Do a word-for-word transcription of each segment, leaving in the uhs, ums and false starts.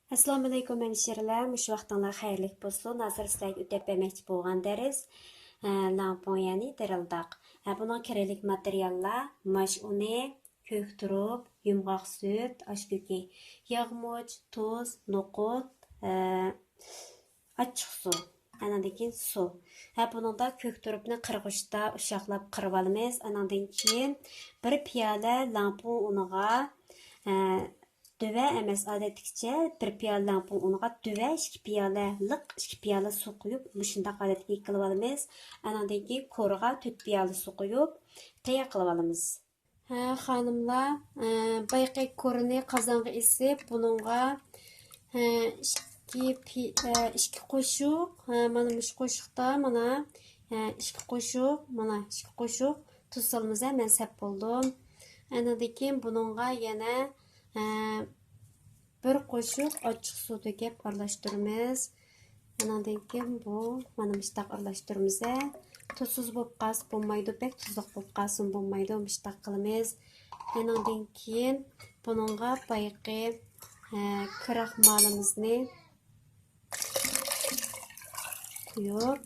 ئەسسالامۇئەلەيكۇم ھەمشىرىلەر، مۇشۇ ۋاقتىڭلار خەيرلىك بولسۇن. ھازىر سىلەرگە ئۆتەپ بەرمەكچى بولغان دەرس، ھە، لەڭپۇڭ، يەنى دىرىلداق. ھە، بۇنىڭغا كېرەكلىك ماتېرىياللار: ماش ئۇنى، كۆك تۇرۇپ، يۇمغاق سۈت، ئاش كۆكى، ياغمۇچ، تۇز، نوقۇت، ھە، ئاچچىق سۇ، ئاناندىن كېيىن سۇ. ھە، بۇنىڭدا كۆك تۇرۇپنى قىرغۇچتا ئۇششاقلاپ قىرىۋالىمىز. ئاناندىن كېيىن بىر پىيالە لەڭپۇڭ ئۇنىغا، ھە، دۆۋە ئەمەس، ئادەتتىكىچە بىر پىيالە لەڭپۇڭ ئۇنىغا دۆۋە ئىككى پىيالە، لىق ئىككى پىيالە سۇ قۇيۇپ، مۇشۇنداق ھالەتكە ئىگە قىلىۋالىمىز. ئاناندىن كېيىن كورىغا تۆت پىيالە سۇ قۇيۇپ، تەييار قىلىۋالىمىز. ھە، خانىملار، ئە، بايىقى كورىنى قازانغا ئېسىپ، بۇنىڭغا، ھە، ئىككى پى-، ئە، ئىككى قوشۇق، ھە، مانا مۇشۇ قوشۇقتا، مانا، ھە، ئىككى قوشۇق، مانا ئىككى قوشۇق تۇز سالىمىز، ھە، مەن سەپ بولدۇم. ئاندىن كېيىن بۇنىڭغا يەنە، ھە، بىر قوشۇق ئاچچىق سۇ تۆكۈپ ئارىلاشتۇرىمىز. ئاناندىن كېيىن بۇ، مانا مۇشتاق ئارىلاشتۇرىمىز. تۇزسىز بولۇپ قالسا بولمايدۇ، بەك تۇزلۇق بولۇپ قالسىمۇ بولمايدۇ، مۇشتاق قىلىمىز. ئاناندىن كېيىن بۇنىڭغا بايىقى، ھە، كراخمالىمىزنى قۇيۇپ،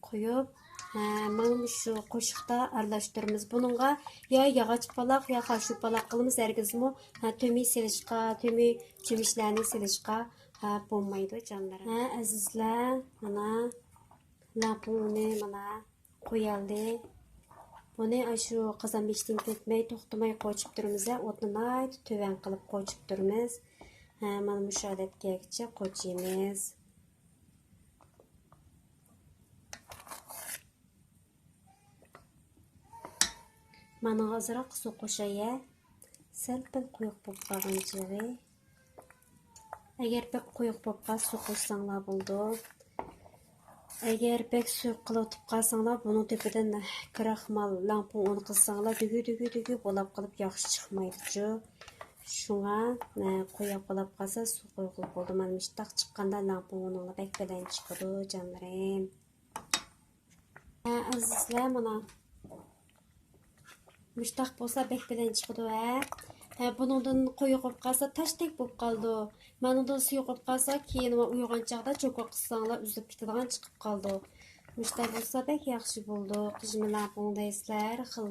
قويۇپ، ھە، مانا مۇشۇ قوشۇقتا ئارىلاشتۇرىمىز. بۇنىڭغا يا ياغاچ پالاق، يا خاشۇ پالاق قىلىمىز. ھەرگىزمۇ، ھە، تۆمۈر سېلىشقا، تۆمۈر چۆمۈچلەرنى سېلىشقا، ھە، بولمايدۇ، جانلىرىم. ھە، ئەزىزلەر، مانا لەڭپۇڭ ئۇنى مانا قويالدى. بۇنى ئاشۇ قازان بېشىدىن كەتمەي، توختىماي قوچۇپ تۇرىمىز. ئوتنى ناھايىتى تۆۋەن قىلىپ قوچۇپ تۇرىمىز. ھە، مانا مۇشۇ ھالەتكە كەلگۈچە قوچىمىز. مانىڭغا ئازراق سۇ قوشاي. سەل پەل قويۇق بولۇپ قالغان چېغى. ئەگەر بەك قويۇق بولۇپ قالسا، سۇ قوشساڭلار بولىدۇ. ئەگەر بەك سۇيۇق قىلىۋېتىپ قالساڭلار، بۇنىڭ تۆپىدىن كراخمال، لەڭپۇڭ ئۇنى قىلساڭلار، دۈگۈ، دۈگۈ، دۈگۈ بولاپ قېلىپ ياخشى چىقمايدۇچۇ. شۇڭا، ئە، قويۇق بولاپ قالسا، سۇ قويغىلى بولىدۇ. مانا مۇشتاق چىققاندا لەڭپۇڭ ئۇنىڭلار بەك بەلەن چىقىدۇ، جانلىرىم. ھە، ئەزىزلەر، مانا مۇشتاق بولسا بەك بەلەن چىقىدۇ، ھە. ھە، بۇنىڭدىن قويۇق بولۇپ قالسا، تاشتەك بولۇپ قالىدۇ. مانىڭدىن سۇيۇق بولۇپ قالسا، كېيىن ئۇيغان چاغدا چوكا قىلساڭلار ئۈزۈلۈپ كېتىدىغان چىقىپ قالىدۇ. مۇشتاق بولسا بەك ياخشى بولىدۇ. قىژىملار، بۇندايسىلەر خىل،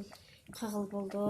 خىغىل بولىدۇ.